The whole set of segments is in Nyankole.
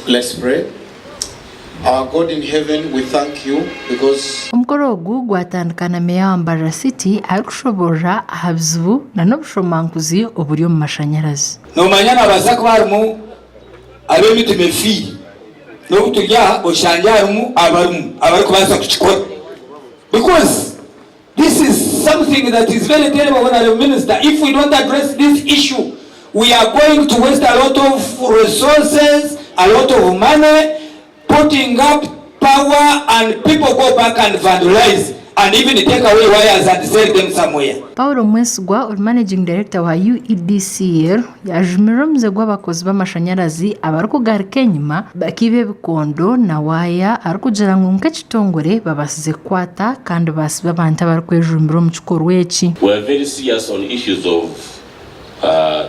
Let's pray. Our God in heaven, we thank you because. Omukoro ogu gwatandika na Meeya wa Mbarara City arikushoborora aha bizibu nana obushomankuzi oburi omu mashanyarazi. Noomanya nihabaasa kuba harimu ab'emitima efiire. N'obu turi aha oshangye harimu abarimu abarikubaasa kukikora because this is something that is very terrible Honourable Minister if we don't address this issue we are going to waste a lot of resources, a lot of money putting up power and people go back and vandalize and even take away wires and sell them somewhere. Paul Mwesigwa ori Managing Director wa UEDCL yaajumirira omuze gw'abakozi b'amashanyarazi abarikugaruka enyima bakiiba ebikondo na waaya arikugira ngu nk'ekitongore babaasize kukwata kandi baasiba abantu abarikwejumbira omu kikorwa eki. We are very serious on issues of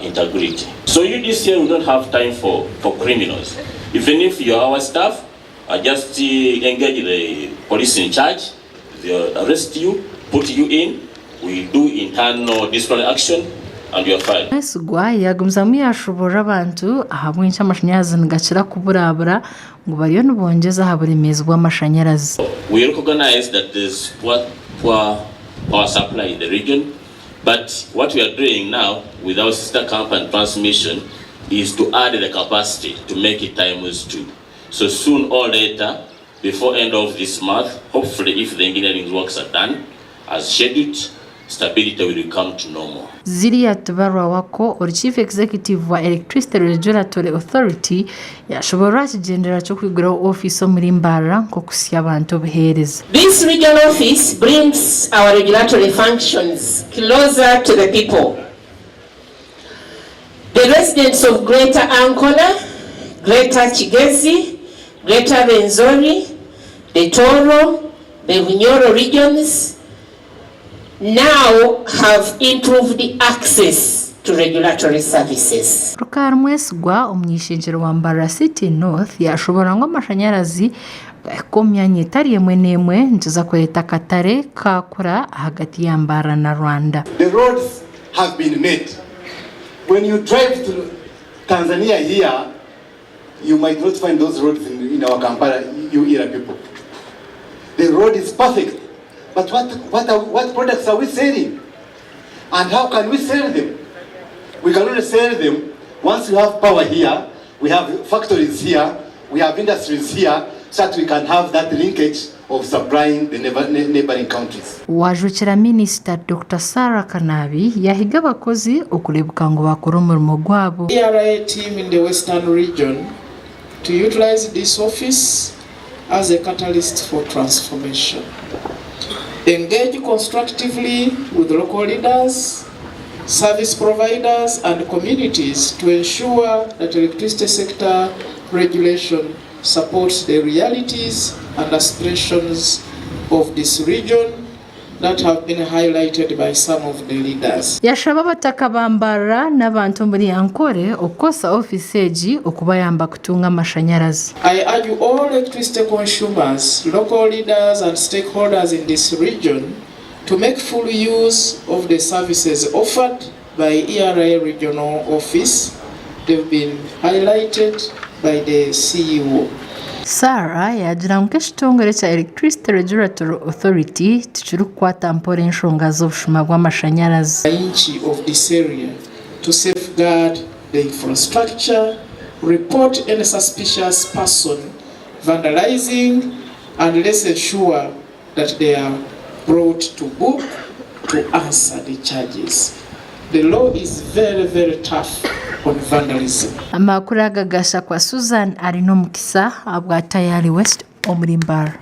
integrity. So UDCL we don't have time for for criminals. Even if you are our staff, I just engage the police in charge, they arrest you, put you in, we do internal disciplinary action and you are fired. Mwesigwa yaagumizamu yaashoboorora abantu ahabw'enki amashanyarazi nigakira kuburabura ngu bariyo nibongyeza aha buremeezi bw'amashanyarazi. We recognize that there is poor poor power supply in the region but what we are doing now with our sister company transmission is to add the capacity to make it times 2. So soon or later before end of this month hopefully if the engineering works are done as scheduled stability will come to normal. Ziria Tibarwa Wako ori Chief Executive wa Electricity Regulatory Authority yashoborora aha kigyendererwa ky'okwiguraho ofiisi omuri Mbarara nk'okuhitsya abantu obuheereza. This regional office brings our regulatory functions closer to the people. The residents of Greater Ankole, Greater Kigezi, Greater Rwenzori, the Toro, the Bunyoro regions now have improved access to regulatory services. Rukaari Mwesigwa, omuny'eishengyero wa Mbarara City North yaashoboorora ngu amashanyarazi gahika omu myanya etari emwe n'emwe nikiza kureeta akatare kaakura ahagati ya Mbarara na Rwanda. The roads have been made. When you drive to Tanzania here, you might not find those roads in, in our Kampala, you era people. The road is perfect, but what, what, are, what products are we selling? And how can we sell them? We can only sell them once we have power here, we have factories here, we have industries here, so that we can have that linkage of supplying the neighboring countries. Waajwekyera Minisita Dokita Sarah Kanaabi yaahiga abakozi okureebuka ngu baakora omurimo gwabo. ERA team in the Western region to utilize this office as a catalyst for transformation. Engage constructively with local leaders, service providers and communities to ensure that electricity sector regulation supports the realities and aspirations of this region that have been highlighted by some of the leaders. Yashaba abataka ba Mbarara n'abantu omuri Ankole okukozesa ofiisi egi okubayamba kutunga amashanyarazi. I urge all electricity consumers, local leaders and stakeholders in this region to make full use of the services offered by ERA Regional Office, they've been highlighted by the CEO. Sarah yaagira ngu nk'ekitongore kya Electricity Regulatory Authority tikirikukwata mpora enshonga z'obushuma bw'amashanyarazi. Wananchi of this area to safeguard the infrastructure, report any suspicious person vandalizing and let's ensure that they are brought to book to answer the charges. The law is very very tough on vandalism. Amakuru aga gashakwa Susan Arinomukisa ahabwa Tayari West omuri Mbarara.